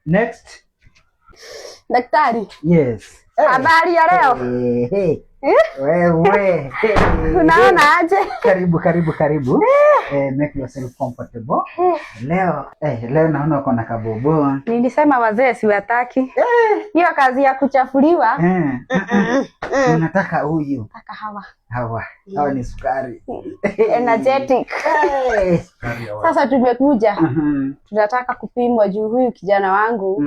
Next. Daktari. Yes. Habari ya leo? Hey, hey. Eh? Wewe. Hey. Unaona aje? Karibu, karibu, karibu. Make yourself comfortable. Leo naona uko na kabobo. Nilisema wazee siwataki. Hiyo kazi ya kuchafuliwa. Unataka huyu. Nataka hawa. Hawa. Hawa ni sukari. Energetic. Hey. Sasa tumekuja. Tunataka kupimwa juu huyu kijana wangu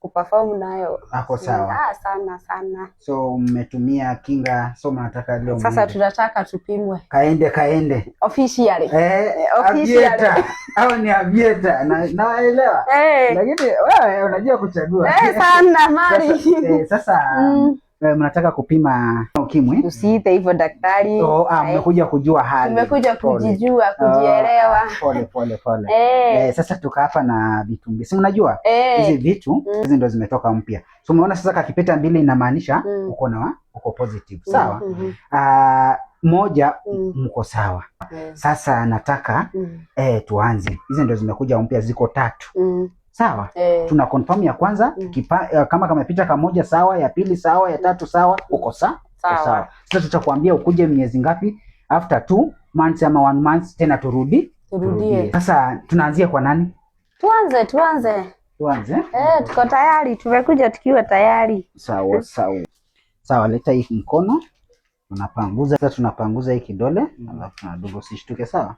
kuperform nayo. Ako sawa. Ah, sana sana. So mmetumia kinga, so mnataka leo Sasa mwende. tunataka tupimwe Kaende kaende. officially. Officially. Avieta. Hao ni avieta. Na naelewa. Lakini wewe unajua kuchagua. Sana mali. Sasa mnataka kupima ukimwi? Usiite hivyo daktari. Oh, mmekuja kujua hali. Tumekuja Pole. kujijua, kujielewa. Oh, pole pole pole. Sasa tuka hapa na vitu. Si mnajua hizi vitu hizi ndo zimetoka mpya. So umeona sasa kakipita mbili inamaanisha uko na uko positive. Sawa? Moja mko sawa. Sasa nataka tuanze. Hizi ndo zimekuja mpya, ziko tatu. Sawa? Tuna confirm ya kwanza, kama kamepita kamoja sawa, ya pili sawa, ya tatu sawa, uko sawa. Sawa. Sawa. Sasa tutakwambia ukuje miezi ngapi after 2 months ama 1 month tena turudi. Turudie. Sasa tunaanzia kwa nani? Tuanze, tuanze. Tuanze. Tuko tayari, tumekuja tukiwa tayari. Sawa, sawa. Sawa, leta hii mkono. Tunapanguza. Sasa tunapanguza hii kidole, alafu tunadunga, usishtuke, sawa?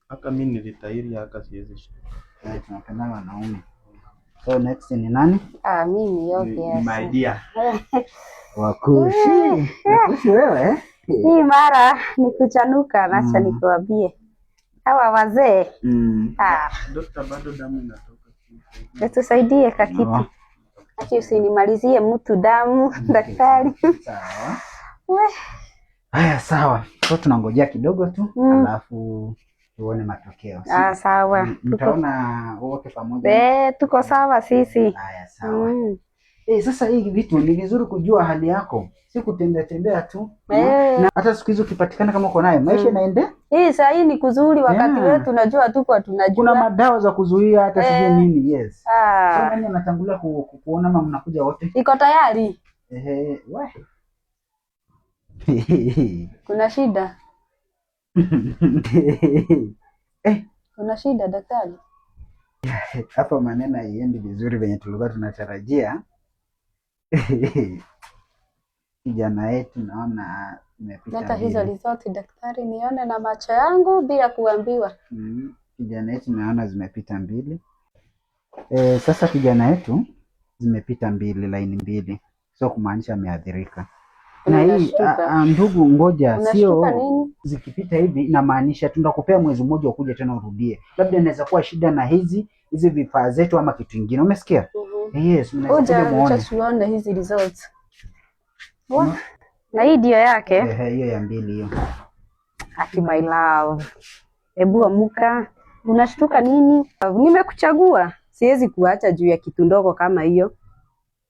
Hata mimi nilitahiri haka siwezi shtuka. Tunapenda wanaume. So next ni nani? Ah, mimi obvious. My dear. Wakushi. Wakushi wewe. Hii mara ni kuchanuka, nacha nikuambie. Hawa wazee. Dokta, bado damu inatoka. Tusaidie kakitu. Acha usinimalizie mtu damu, daktari. Sawa. We. Haya, sawa. So tunangojea kidogo tu, alafu tuone matokeo. Ah, sawa. Mtaona wote pamoja. Tuko sawa sisi. Haya, sawa. Sasa hii vitu ni vizuri kujua hali yako, si kutembea tembea tu. Na hata siku hizi ukipatikana kama uko nayo maisha inaende. Hii saa hii ni kuzuri, wakati wetu unajua tuko tunajua. Kuna madawa za kuzuia hata sijui nini, yes. So nani anatangulia kuona ama mnakuja wote? Iko tayari? We. Kuna shida? Kuna shida daktari? Hapa maneno haiendi vizuri venye tulikuwa tunatarajia. Kijana yetu naona imepita Leta hizo mbili. result daktari, nione na macho yangu bila kuambiwa. Kijana yetu naona zimepita mbili. Sasa kijana yetu zimepita mbili, line mbili. So kumaanisha ameathirika. Na hii, Unashtuka. ndugu, ngoja, Unashtuka sio nini? zikipita hivi inamaanisha tunakupea mwezi mmoja ukuje tena urudie. Labda inaweza kuwa shida na hizi vifaa zetu ama kitu kingine. Umesikia? Yes, mnaweza Ngoja kuja muone. acha tuone hizi results. Na hii ndio yake. Hiyo ya mbili hiyo. Aki my love. Hebu amuka. Unashtuka nini? Nimekuchagua. Siwezi kuacha juu ya kitu ndogo kama hiyo.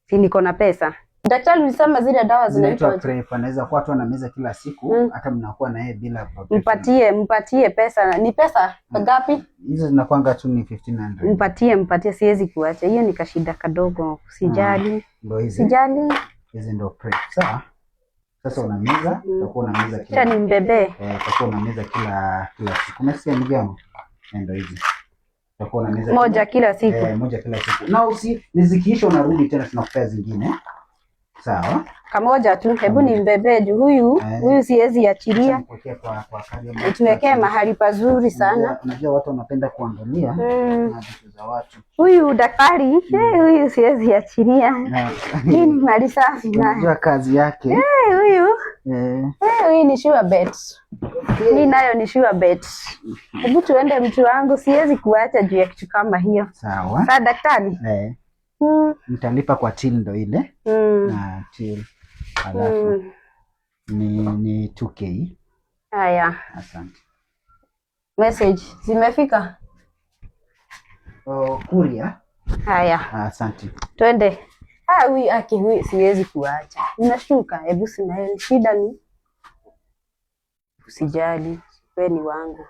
Si niko na pesa. Daktari ulisema zile dawa Zinaitwa zinaitwa PrEP. Anaweza kuwa tu anameza kila siku, hata mnakuwa na yeye bila protection. Mpatie pesa. Ni pesa ngapi? Hizo zinakuanga tu ni 1500. Mpatie, siwezi kuacha. Hiyo ni kashida kadogo. Sijali. Ndio hizi. Sijali. Hizi ndio PrEP. Sawa? Sasa unameza, utakuwa unameza kila. Acha nimbebee. Utakuwa unameza kila siku. Umesikia ndugu yangu? Ndio hizi. Utakuwa unameza Moja kila siku. Moja kila siku. Na nizikiisha unarudi tena tunakupea zingine. Sawa? Kamoja tu. Hebu nimbebee juu huyu, huyu siwezi achilia. Nikuwekee kwa kari ya Tuwekee mahali pazuri sana. Unajua watu wanapenda kuangalia na vitu za watu. Huyu daktari, huyu siwezi achilia. Hii ni mali safi na. Unajua kazi yake. Huyu. Huyu ni sure bet. Mimi nayo ni sure bet. Hebu tuende mtu wangu, siwezi kuacha juu ya kitu kama hiyo. Sawa. Sasa daktari. Mtalipa kwa till ndo ile. Na till. Alafu ni 2K. Haya. Asante. Message zimefika? Oh, courier. Haya. Asante. Twende. Huyu aki huyu siwezi kuacha. Unashuka, hebu sina shida ni. Usijali, wewe ni wangu.